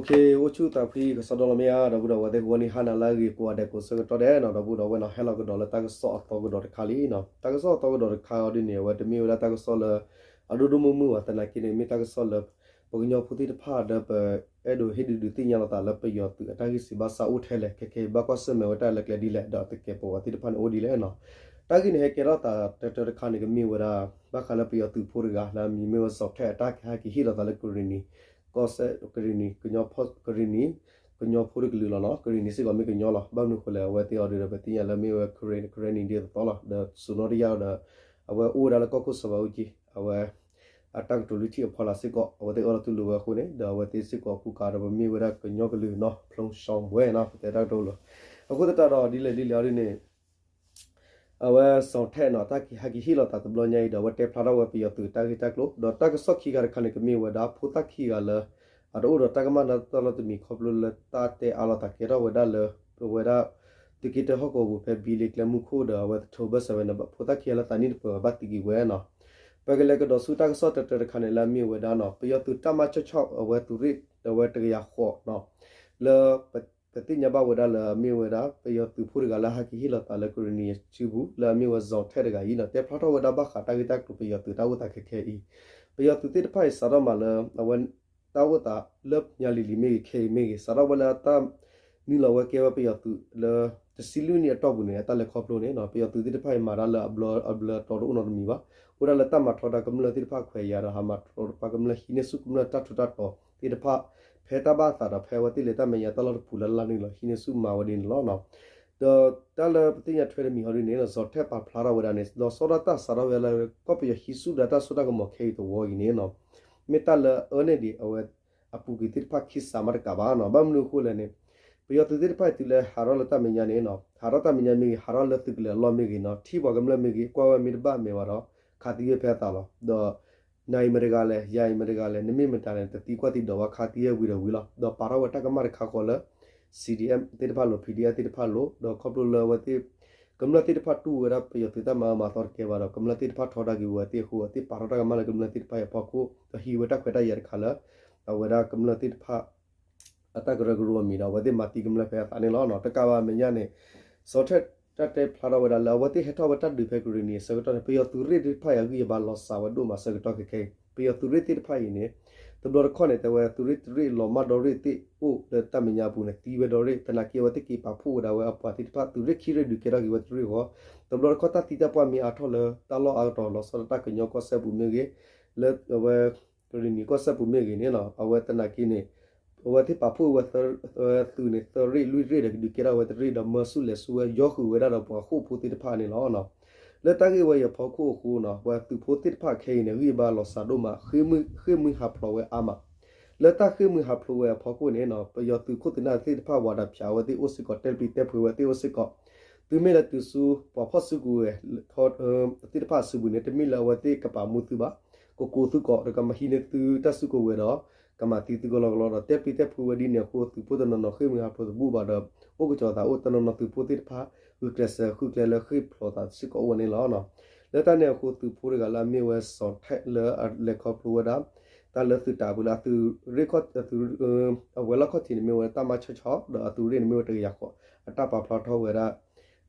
ကအိၣ်ဆူၣ်သးဖှံ ကစီဒီလီၤမ့ၢ်ဧါ, ဒီပုၢ်ဒီဝဲၢ်သ့ၣ် ဂီၤနံၤဟါနၤလၢအဂ့ၤကိးဂၤဒဲးကိးဆၢကတီၢ်ဒဲးနီၤ, ဒီပုၢ်ဒီဝဲၢ်နီၤ ဟဲလီၤကဒီးလၢတၢ်ကစီၣ်အသီကဒီးတခါလံနီၤ. တၢ်ကစီၣ်အသီကဒီးတခါအီၤဒ်န့ၣ် အဝဲတမ့ၢ်ဝဲဒၣ်တၢ်ကစီၣ်လၢ အဒိၣ်ဒိၣ်မုၢ်မုၢ်ဘၣ်, သနာ်က့န့ၣ် မ့ၢ်တၢ်ကစီၣ်လၢ ပကညီဖိသ့ၣ်တဖၣ်ဒီး ပအဲၣ်ဒိးဟ့ၣ်ဒုးဒုးသ့ၣ်ညါလိာ်သးလၢပယီၤသုးအတၢ်ဂံၢ်စၢ်ဘါစၢ်အိၣ်ထဲလဲၣ်, ခဲခဲအံၤဘၣ်ကွၢ်ဆၢၣ်မဲာ်ဝဲတၢ်လၢကျဲဒ်လဲၣ်, ဒီးတကဲးပဝးသ့ၣ်တဖၣ်န့ၣ်အိၣ်ဒ်လဲၣ်နီၤ. တၢ်ဂ့ၢ်န့ၣ်ဟဲကဲထီၣ်သးတၢတၢတခါန့ၣ် ကမ့ၢ်ဝဲဒၣ် ဘၣ်ဃးလၢပယီၤသုးဖိတဂၤလၢအမံၤမ့ၢ်ဝဲ စီၤထဲၣ် အတၢ်ကဟဲက့ၤဟ့ၣ်လီၤသးလၢကရ့ၣ်နံၤ ကီၢ်စဲၣ် ကရ့ၣ်နံၤ ကညီဖိ ကရ့ၣ်နံၤ ကညီဖိတကလုာ်လီၤနီၤ, ကရ့ၣ်နံၤစ့ၢ်ကီးမ့ၢ်ကညီလီၤ. ဘၣ်မနုၤအဃိလဲၣ်, အဝဲသ့ၣ်အီၤဒီးပသ့ၣ်ညါလၢမ့ၢ်ဝဲ ကရ့ၣ်နံၤဒ်သိးသိးလီၤ, ဒီးစူးနီၣ်တယၢ်ဒီး အဝဲအိၣ်ဝဲဒၣ်လၢကီၢ်ခိၣ်စီၤဘးအူၣ် ကံ အဝဲ အတၢ်ကတိၤလွံၢ်ထံၣ်အဖီလာ်စ့ၢ်ကီး အဝဲသ့ၣ်အၢၣ်လီၤတူၢ်လိာ်ဝဲအဃိန့ၣ် ဒီးအဝဲသ့ၣ်စ့ၢ်ကီးအကူအကၤဒီး ပမ့ၢ်ဝဲဒၣ်ကညီကလုာ်နီၤ ဖျိရှီဘှဲနီၤ ပတဲတၢ်ကတိၤလီၤ. အဃိသတးဒီးဒ်လဲၣ်ဒ်လဲၣ်အီၤဒ်န့ၣ် အဝဲစီၤထဲၣ်နီၤ တၢ်ကဟဲက့ၤဟ့ၣ်လီၤသးတဘျီညါအံၤဒီး အဝဲတဲဖျါထီၣ်ဝဲပယီၤသုးတၢ်ဂ့ၢ်တၢ်ကျိၤ ဒီးတၢ်ကစီၣ်ခံခါတခါန့ၣ် ကမ့ၢ်ဝဲဒၣ် ဖိသၣ်ခံဂၤလၢ အတအိၣ်ဒီးတၢ်ကမၣ်တၢ်လီၢ်တမံၤ ခီဖျိလၢတၢ်တဲအါလိာ်သးကဲထီၣ်ဝဲဒၣ်လၢ ပဝဲဒၣ် သုးက့တၢဟီၣ်ကဝီၤပူၤ ဖဲဘံလ့ကျဲမုၢ်ခိၣ်ဒီး အဝဲသထိးဘၢၣ်စၢၤဝဲန့ၣ် ဖိသၣ်ခံဂၤလၢသးနံၣ်တပၢၤဘၣ်သံကွံာ်ဝဲနီၤ. ပကလဲၤကဒီးဆူတၢ်ကစီၣ်တၢတၢတခါန့ၣ် လၢအမ့ၢ်ဝဲဒၣ်နီၤ ပယီၤသုးတၢ်မၤဆီၣ်ဆီၣ် အဝဲသုးရ့ၣ် အဝဲတကယၤဃိးနီၤ လၢ ပသ့ၣ်ညါဘၣ်ဝဲဒၣ်လၢအမ့ၢ်ဝဲဒၣ် ပယီၤသုးဖိတဂၤလၢဟဲက့ၤဟ့ၣ်လီၤသးလၢကရ့ၣ်နံၤအစုပူၤ လၢအမ့ၢ်ဝဲစီၤထဲၣ်တဂၤအံၤနီၤ တဲဖျါထီၣ်ဝဲဒၣ်ဘၣ်ဃးတၢ်ဂ့ၢ်တၢ်ကျိၤပယီၤသုးတၢ်အိၣ်သးခဲခဲအံၤ ပယီၤသုးသ့ၣ်တဖၣ်အံၤစးထီၣ်မးလၢ အဝဲ တၢ်အိၣ်သးလၢညါလံၤလံၤမ့ၢ်ဂ့ၤ ခဲအံၤမ့ၢ်ဂ့ၤ စးထီၣ်ဝဲလၢအတၢ်နုာ်လီၤဝဲကဲဝဲပယီၤသုးလၢ တဆံလွံၢ်နံၣ်အတီၢ်ပူၤန့ၣ် အတၢ်လဲၤခီဖျိန့ၣ် ပယီၤသုးသ့ၣ်တဖၣ်အံၤမၤတၢ်လၢအဘျၢအဘျၢတီတအိၣ်နီတမံၤဘၣ်. အိၣ်ဒၣ်လၢတၢ်မၤထီဒါကမျၢၢ်သ့ၣ်တဖၣ်ခွဲးယာ်ဒီး ဟးမၤထီဒါပှၤကမျၢၢ် ဟံးန့ၢ်ဆူၣ်ကမျၢၢ်တၢ်ထူးတၢ်တီၤသ့ၣ်တဖၣ် ဖဲတၢ်ဘၣ်သးဒီးဖဲအဝဲသ့ၣ်လဲၤတၢ်မဲာ်ညါတၢ်လီၢ်တပူၤလၢ်လၢ်န့ၣ်လီၤ ဟံးန့ၢ်ဆူၣ်မၤဝဲဒ်န့ၣ်လီၤ. ဒီးတၢ်လၢပသ့ၣ်ညါထွဲတမံၤဟီဒ်န့ၣ် စီၤထဲၣ်ပာ်ဖျါထီၣ်ဝဲဒၣ်န့ၣ် လီၤဆီဒၣ်တၢ်စးထီၣ်ဝဲလၢ ကီၢ်ပယီၤဟံးဆူၣ်ဒီးတၢ်စိတၢ်ကမီၤခဲအံၤသဝီအံၤန့ၣ် မ့ၢ်တၢ်လၢအအၢန့ၢ်ဒံးအဝဲ အပူၤကွံာ်သ့ၣ်တဖၣ်ခံစးမးတကးဘၣ်နီၤ. ဘၣ်မနုၤအဃိလဲၣ်န့ၣ် ပယီၤသုးသ့ၣ်တဖၣ်အံၤတုၤလၢဟးထီၣ်လၢတၢ်မဲာ်ညါန့ၣ် ဟးထီၣ်တၢ်မဲာ်ညါမ့ၢ်ဂ့ၤ ဟးထီၣ်လၢသုးကလၢၤအလီၢ်မ့ၢ်ဂ့ၤနီၤ ထံၣ်ပှၤကမျၢၢ်မ့ၢ်ဂ့ၤ ကွၢ်ဝဲမ့ၢ်တဘၣ်မဲာ်ဘၣ်ဒီး ခးသံဝဲဖဲအသးလီၤ. ဒီး နၤအံၤမတဂၤလဲၣ် ယၤအံၤမတဂၤလဲၣ် နမ့ၢ်မတၤလဲၣ် တသံကွၢ်သံဒိးဘၣ် ခးသံဝဲဝံၤဒီးဝံၤလီၤ. ဒီးပာ်ထီၣ်ဝဲတၢ်ကမၣ်တခါဃီလၢ CDM သ့ၣ်တဖၣ်လိၤ PDF သ့ၣ်တဖၣ်လိၤ ဒီးခီဖျိလၢအဝဲသ့ၣ် ကမျၢၢ်သ့ၣ်တဖၣ်တူၢ်ဝဲဒၣ်ပယီၤသုးတၢ်မၤအၢမၤသီတကဲဘၣ်ဒီး ကမျၢၢ်သ့ၣ်တဖၣ်ထီဒါက့ၤဝဲသ့ၣ်အဃိ အဝဲသ့ၣ်ပာ်ထီၣ်တၢ်ကမၣ်လၢကမျၢၢ်သ့ၣ်တဖၣ်အံၤအဖီခိၣ် ဒီးဟံးဝဲတၢ်ခွဲးတၢ်ယာ်တခါလၢ အဝဲဒၣ်ကမျၢၢ်သ့ၣ်တဖၣ် အတၢ်ကရၢကရိအမံၤဒီး အဝဲသ့ၣ်မၤသံကမျၢၢ်ဖဲအသးန့ၣ်လီၤ. တကးဘၣ်မဲာ်ညါန့ၣ် စီၤထဲၣ်တၢ်တဲဖျါထီၣ်ဝဲဒၣ်လၢအဝဲသ့ၣ်ဟဲထီၣ်ဝဲတၢ်ဒုးဖဲကရ့ၣ်နံၤအဆၢကတီၢ်န့ၣ် ပယီၤသုးရ့ၣ်သ့ၣ်တဖၣ်အံၤအဂံၢ်အဘါလီၤစှၤဝဲဒိၣ်မးဆၢကတီၢ်ခဲခဲအံၤ ပယီၤသုးရ့ၣ်သ့ၣ်တဖၣ်အံၤန့ၣ် တဘျီတခီၣ်န့ၣ် တဲဝဲသုးရ့ၣ်တရ့ၣ်လီၤမၢ်ဒီရ့ၣ်သ့ၣ်အိၣ်လၢတၢ်မဲာ်ညါအပူၤန့ၣ် သံဝဲဒီရ့ၣ် သနာ်က့အဝဲသ့ၣ်က့ၤပာ်ဖှိၣ်ဝဲဒၣ်ဝဲအပှၤသ့ၣ်တဖၣ် သုးရ့ၣ်ခံရ့ၣ်ဒုးကဲထီၣ်က့ၤဝဲတရ့ၣ်အဂီၢ် တဘျီတခီၣ်တၢ်သံတၢ်ပှၢ်မ့ၢ်အါထီၣ်လၢတၢ်လီၢ်အါကတီၤလီၤဆီဒၣ်တၢ်ကညီကီၢ်စဲၣ်ပူၤမ့ၢ်ဂ့ၤ လၢအဝဲ ကရ့ၣ်နံၤကီၢ်စဲၣ်ပူၤမ့ၢ်ဂ့ၤန့ၣ်လီၤ. အဝဲသနာ်က့န့ၣ် အဝဲသ့ၣ်ပာ်ဖှိၣ်ဝဲ သုးန့ၣ် သၢရ့ၣ်လွံၢ်ရ့ၣ်ဒီးကဒုးကဲထီၣ်ဝဲတရ့ၣ်ဒီးမၢဆူၣ်လဲၤဆူဝဲယီဃုာ်ဝဲဒၣ်ဒီးပှၤဃိာ်ဖိသ့ၣ်တဖၣ်န့ၣ်လီၤ. လၢတၢ်ဂ့ၢ်ဝဲအံၤအဖီခိၣ်အဃိနီၤ ပှၤသုးဖိသ့ၣ်တဖၣ်ခဲအံၤန့ၣ် ဂံၢ်ဘါလီၤစှၤဒိၣ်မး ဃ့ၢ်မှံဟးဖျိးဝဲအါမး လၢတၢ်ဃ့ၢ်မှံဟးဖျိးဝဲအဖီခိၣ်န့ၣ် ပယီၤသုးခိၣ်သုးနၢ်သ့ၣ်တဖၣ်ဝၤဒီးဖၠးဝဲသ့ၣ်အိၣ်စ့ၢ်ကီး တဲပျံၤတဲဖုးဝဲသ့ၣ်အိၣ်စ့ၢ်ကီး သုမ့ၢ်လဲၤတုၤဆူ ပှၤဖီၣ်စုကဝဲၤ သ့ၣ်တဖၣ်အစုပူၤန့ၣ် တမ့ၢ်လၢအဝဲသ့ၣ်ကပာ်မူသုဘၣ် ကကိးသုကိးဒီးကမၤဟံးန့ၢ်သုတၢ်စုကဝဲၤဒီး ကမၤသံသုကလီကလီဒီး တဲပျံၤတဲဖုးဝဲဒ်န့ၣ်အဃိ သုးဖိတနီၤနီၤဃ့ၢ်မှံဟးဖျိးသဘူၣ်ဘၣ်ဒီး အိၣ်ကစီၤသးအိၣ်တနီၤနီၤသုးဖိသ့ၣ်တဖၣ် ဂုာ်ကျဲးစၢးဃုကျဲလၢဃ့ၢ်ဖျိးသးစ့ၢ်ကီးအိၣ်ဝဲန့ၣ်လီၤ. လၢတၢ်န့ၣ်အဃိသုးဖိတဂၤလၢအမ့ၢ်ဝဲစီၤထဲၣ်လၢအလဲၤခီဖျိဝဲဒၣ် တၢ်လၢသုးတၢ်အပူၤလၢအသုးရ့ၣ် အဝဲၤလီၢ်ခီၣ်ထံးန့ၣ်မ့ၢ်ဝဲတၢ်မၤဆီၣ်ဆီၣ် ဒီးအသုးရ့ၣ်န့ၣ်မ့ၢ်ဝဲတကယၤဃိး အတၢ်ပာ်ဖျါထီၣ်ဝဲဒၣ်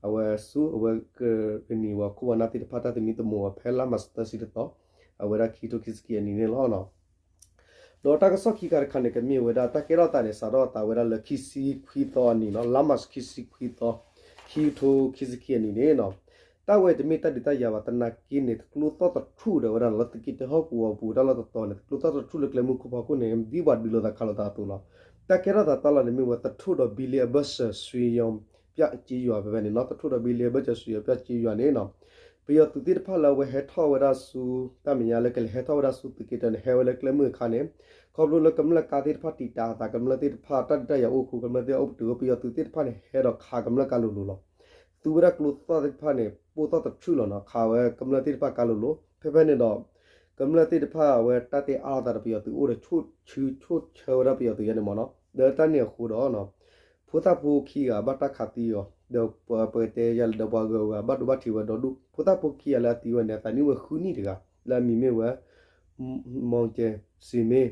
အဝဲဆူအဝဲကရ့ၣ်နံၤဝဲခိၣ်ဝဲနၢ်သ့ၣ်တဖၣ်တၢ်သမံသမိးဝဲဖဲလါမၢ်ၡးသၢဆံတသီ အဝဲဒၣ်ခံကထိခံဆံခံအနံၤန့ၣ်လီၤ. ဒီးတၢ်ကစီၣ်ခံခါတခါန့ၣ် ကမ့ၢ်ဝဲဒၣ်တၢ်ကဲထီၣ်သးန့ၣ် စးထီၣ်အသးဝဲဒၣ်လၢခံဆံခွံသီအနံၤနီၤ လါမၢ်ၡးခံဆံခွံသီ ခံကထိခံဆံခံအနံၤန့ၣ်နီၤ တၢ်ဝဲတမ့ၢ်တၢ်ဒုးတၢ်ယၤဘၣ် သနာ်က့န့ၣ်တကျိသီၣ်တထူၣ်ဒီးဝဲဒၣ်လၢသုးက့တၢဟီၣ်ကဝီၤပူၤတၢ်လီၢ်တတီၤန့ၣ် တကျိသီၣ်တထူၣ်လၢကျဲမုၢ်ခိၣ်ဖီခိၣ်န့ၣ် ဒ်ပှၤဒုးလိာ်သးခးလိာ်သးအသိးလီၤ. တၢ်ကဲထီၣ်သးတၢ်လီၢ်န့ၣ်မ့ၢ်ဝဲသထူၣ်ဒီးဘံလ့အဘၢၣ်စၢၤ စွံယီၤ ပျၢ်စ့ယွၤဖဲဖဲန့ၣ်နီၤ သထူၣ်ဒီးဘံလ့အဘၢၣ်စၢၤ စွံယီၤ ပျၢ်စ့ယွၤန့ၣ်နီၤ ပယီၤသုးသ့ၣ်တဖၣ်လၢအဝဲဟဲထီၣ်ဝဲဒၣ်ဆူ တၢ်မဲာ်ညါလၢကလဲၤဟဲထီၣ်ဝဲဒၣ်ဆူသုးက့တၢန့ၣ် ဟဲဝဲလၢကျဲမုၢ်အခါန့ၣ် ခီဖျိလၢကမျၢၢ်ကါသ့ၣ်တဖၣ်တံာ်တာ်အသး ကမျၢၢ်သ့ၣ်တဖၣ်တၢ်ဒုးတၢ်ယၤအိၣ်အဃိ ကမျၢၢ်သ့ၣ်တဖၣ်အိၣ်ပတုာ်ဝဲ ပယီၤသုးသ့ၣ်တဖၣ်န့ၣ် ဟဲဒီးခးကမျၢၢ်ကါလိၤလိၤလီၤ. သူဝဲဒၣ်ကျိသီၣ်သ့ၣ်တဖၣ်န့ၣ် ပိၢ်သီၣ်တထူၣ်လီၤနီၤ ခးဝဲကမျၢၢ်သ့ၣ်တဖၣ်ကါလိၤလိၤ ဖဲဖဲန့ၣ်ဒီး ကမျၢၢ်သ့ၣ်တဖၣ်အဝဲတၢ်တဲအါလိာ်သးဒီးပယီၤသုးအိၣ်ဒီး ဆိၣ်ဆၢဝဲဒၣ်ပယီၤသုးယါန့ၣ်မ့ၢ်နီၤ ဒီးတၢ်န့ၣ်အဃိဒီး ဖိသၣ်ဖိခံဂၤဘၣ်တၢ်ခးသံအီၤ ဒီးပကတဲယါလၢဒီးပှၤဂၤဂၤဘၣ်ဒိဘၣ်ထံးဝဲဒီဒူၣ် ဖိသၣ်ဖိခံဂၤလၢအသံဝဲန့ၣ် အသးနံၣ်ဝဲဃုနံၣ်တဂၤ လၢအမံၤမ့ၢ်ဝဲ မီၢ်ကဲစံမ့ၢ်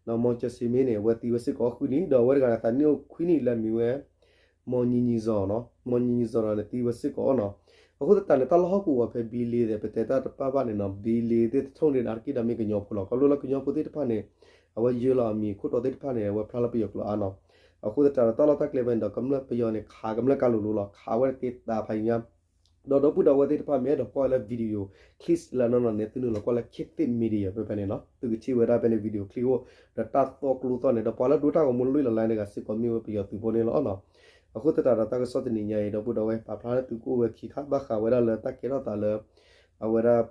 မီၣ်ကၠစံမ့န့ၣ် အဝဲသံဝဲစ့ၢ်ကီးဃုနံၣ် ဒီးအဝဲတဂၤန့ၣ် သးနံၣ်အိၣ်ခွံနံၣ်လၢအမံၤဝဲ မီၣ်ညီညီစီၤနီၤ, မီၣ်ညီညီစီၤဒီးန့ၣ်သံဝဲစ့ၢ်ကီးနီၤ. အဃိသတးန့ၣ် တၢ်လီၢ်ဟီၣ်ကဝီၤဖဲ ဘံလ့သ့ၣ် ပတဲတၢ်တပာ်ဘၣ်န့ၣ်နီၤ, ဘံလ့သ့ၣ်တထိၣ်န့ၣ် အါတက့ၢ်ဒီးမ့ၢ်ကညီဖိလီၤ. ခီဖျိလၢကညီဖိသ့ၣ်တဖၣ်န့ၣ် အဝဲယၢလီၤအမံၤခိၣ်တီသ့ၣ်တဖၣ်န့ၣ် အဝဲဖျါလၢပယီၤကျိာ်အါနီၤ. အဃိသတးဒီးတၢ်လီၢ်တၢ်ကျဲဖဲန့ၣ်ဒီး ကမျၢၢ်ပယီၤန့ၣ် ခးကမျၢၢ်ကါလိၤလိၤလီၤ, ခးဝဲတက့ၢ်သးဖးညါ ဒီးဒီပုၢ်ဒီဝဲၢ်သ့ၣ်တဖၣ်မ့ၢ်အဲၣ်ဒိးကွၢ်လၢ video clip လၢနီၢ်နီၢ်န့ၣ် သုနုာ်လီၤကွၢ်လၢ ခေတ်သစ် Media ဖဲဖဲန့ၣ်နီၤ, သုကထံၣ်ဝဲဒၣ်ဖဲန့ၣ် video clip အိၣ် ဒီးတၢ်သီကျိသီၣ်န့ၣ် ဒီးပှၤလၢဒိတၢ်ဂီၤမူလွံၢ်လီၤလါန့ၣ်တဂၤစ့ၢ်ကီးမ့ၢ်ဝဲပယီၤသုးဖိန့ၣ်လီၤနီၤ. အဃိသတးဒီးတၢ်ကစီၣ်တနံၤညါအံၤ ဒီပုၢ်ဒီဝဲၢ် ပာ်ဖျါလၢသုကအိၣ်ဝဲခံခါ ဘၣ်ဃးဝဲဒၣ်လၢတၢ်ကဲထီၣ်သးလၢ အဝဲဒၣ်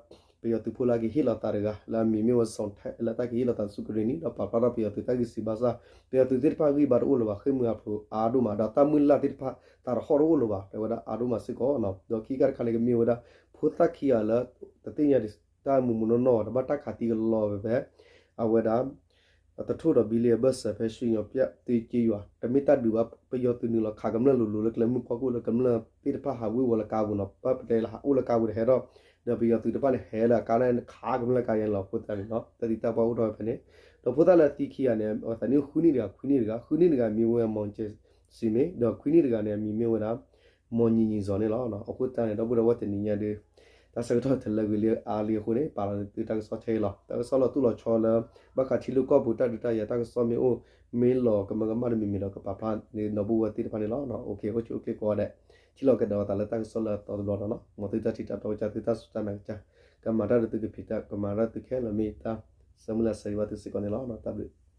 ပယီၤသုးဖိလၢအကဟ့ၣ်လီၤသးတဂၤ လၢအမံၤမ့ၢ်ဝဲ စီၣ်ထဲ လၢတၢ်ကဟ့ၣ်လီၤသးဆူကရ့ၣ်နံၤ ဒီးပာ်ဖျါထီၣ်ပယီၤသုးတၢ်ဂံၢ်စၢ်ဘါစၢ်, ပယီၤသုးသ့ၣ်တဖၣ်ဂံၢ်ဘါတအိၣ်လၢၤဘၣ်, ဃ့ၢ်မှံဟးဖျိးအါဒိၣ်မး, ဒီးတၢ်မုၢ်လၢ်သ့ၣ်တဖၣ် သးတဟီၣ်တအိၣ်လၢၤဘၣ် တဲဝဲဒၣ်အါဒိၣ်မးစ့ၢ်ကီးနီၤ. ဒီးခံခါတခါန့ၣ်ကမ့ၢ်ဝဲဒၣ် ဖိသၣ်ခံဂၤလၢ တသ့ၣ်ညါတၢ်မူးမူးနီၢ်နီၢ် တဘၣ်တၢ်ခးသံကလီၤဝဲဖဲ အဝဲဒၣ် တထိၣ်ဒီးဘံလ့အဘၢၣ်စၢၤဖဲ ရွှေညောင်ပျံ သ့က့ယွၤ တမ့ၢ်တၢ်ဒုးဘၣ်, ပယီၤသုးနုာ်လီၤခးကမျၢၢ်လိၤလိၤလၢကျဲမုၢ်ကီၢ်ခိၣ်လၢကမျၢၢ်သ့ၣ်တဖၣ်ဟးဝ့ၤဝီၤလၢကါပူၤနီၤ, ပၢ်ပတဲလၢဟးအိၣ်လၢကါပူၤဒီးဟဲထီၣ်, ဒီးပယီၤသုးတဖၣ်န့ၣ် ဟဲလၢအကါန့ၣ် ခးကမျၢၢ်လၢကါယဲန့ၣ်လီၤ. အဃိသတးန့ၣ်နီၤ တၢ်သံတၢ်ပှၢ်အိၣ်ထီၣ်ဝဲဖဲန့ၣ်, ဒီးဖိသၣ်လၢအသံခံဂၤန့ၣ် အသးနံၣ်အိၣ်ဃုနံၣ်တဂၤ ခွံနံၣ်တဂၤ, ဃုနံၣ်တဂၤမ့ၢ်ဝဲ မီၣ်ကၠစံမ့, ဒီးခွံနံၣ်တဂၤန့ၣ် အမံၤမ့ၢ်ဝဲဒၣ် မီၣ်ညီညီစီၤန့ၣ်လီၤ. အဃိသတးန့ၣ် ဒီပုၢ်ဒီဝဲၢ်တနံၤညါဒုး တၢ်ဆၢကတီၢ်တလၢကွံာ်လံအါလံအဃိန့ၣ် ပာ်လီၤသုတၢ်ကစီၣ်ထဲအံၤလီၤ. တၢ်ကစီၣ်လီၤသူၣ်လီၤဆီလၢ ဘၣ်ဃးထံလၢကီၢ်ပူၤတၢ်ဒုးတၢ်ယၤတၢ်ကစီၣ်မ့ၢ်အိၣ် မ့ၢ်လီၤကမၢကမၣ်တမံၤမံၤဒီး ကပာ်ဖျါန့ၢ်ဒီပုၢ်ဝဲၢ်သ့ၣ်တဖၣ်န့ၣ်လီၤ. အိၣ်ဆူၣ်အိၣ်ချ့ကိးဂၤဒဲး ထံၣ်လိာ်ကဒီးသးလၢတၢ်ကစီၣ်လၢအသီတဘျီဒီးနီၤ, မ်သုတၢ်ထံၣ်တၢ်တီကစၢ် သုတၢ်စူၢ်တၢ်နာ်ကစၢ် ကမၤတၢ်ဒီးသုကဖံးတၢ် ကမၤတၢ်သုခဲလၢာ်မ့ၢ်တၢ်ဆၢမုၢ်လၢ်ဆၢဂ့ၤဘၣ်သုစ့ၢ်ကီးန့ၣ်လီၤ. တၢ်ဘျုး